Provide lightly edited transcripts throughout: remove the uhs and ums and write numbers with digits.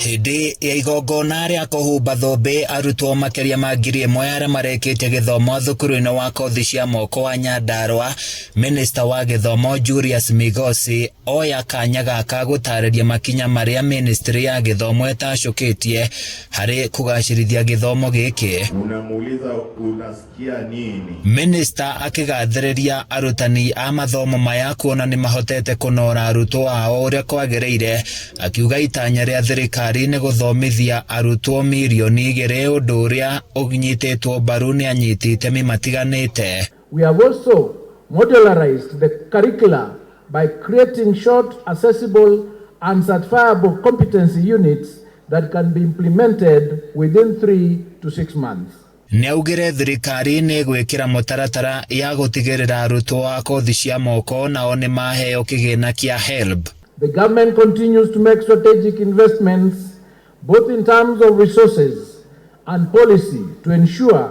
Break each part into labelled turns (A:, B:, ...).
A: Hĩndĩ ya igongona rĩa kũhumba thũmbĩ arutwo makĩria ma 1000 arĩa marĩkĩtie gĩthomo thukuru-inĩ wa kothi cia moko wa Nyandarua, Minista wa gĩthomo Julius Migosi oya kanya gaka gũtarĩria makinya marĩa ministry ya gĩthomo ĩtacũkĩtie harĩ kũgacĩrithia gĩthomo gĩkĩ.
B: Unamuuliza unasikia nini?
A: Minista akĩgathĩrĩria arutani a mathomo maya kuona nĩ mahotete kũnora arutwo ao ũrĩa kwagĩrĩire, akiuga itanya rĩa thirikari nĩ gũthomithia arutwo 2 mirioni ũndũ ũrĩa ũnyitĩtwo mbaru nĩ anyiti itemi matiganĩte.
C: We have also modularized the curricula by creating short, accessible, and certifiable competency units that can be implemented within 3 to 6 months.
A: Nĩ augire thirikari nĩ ĩgwĩkĩra mũtaratara ya gũtigĩrĩra arutwo a kothi cia moko nao nĩ maheo kĩgĩna kĩa HELB.
C: The government continues to make strategic investments both in terms of resources and policy to ensure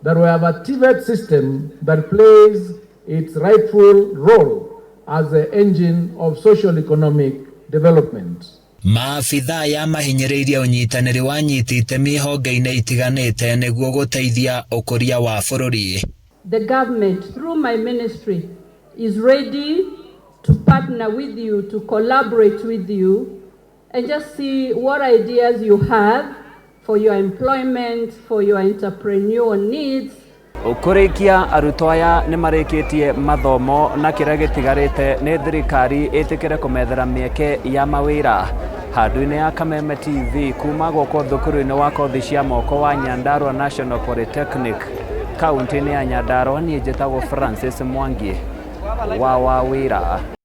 C: that we have a TVET system that plays its rightful role as the engine of social economic development.
A: Maabithaa ya mahinyĩrĩirie ũnyitanĩri wa anyiti itemi honge-inĩ itiganĩte nĩguo gũteithia ũkũria wa bũrũri.
D: The government, through my ministry, is ready to partner with you, to collaborate with you, and just see what ideas you have for your employment, for your entrepreneurial needs.
E: Kũrĩkia arutwo aya nĩ marĩkĩtie mathomo na kĩrĩa gĩtigarĩte nĩ thirikari ĩtĩkĩre kũmethera mĩeke ya mawĩra. Handũ-inĩ ya Kameme TV kuma gũkũ thukuru-inĩ wa kothi cia moko wa Nyandarua National Polytechnic kaunti-inĩ ya Nyandarua, niĩ njĩtagwo Francis Mwangi wa Wawĩra.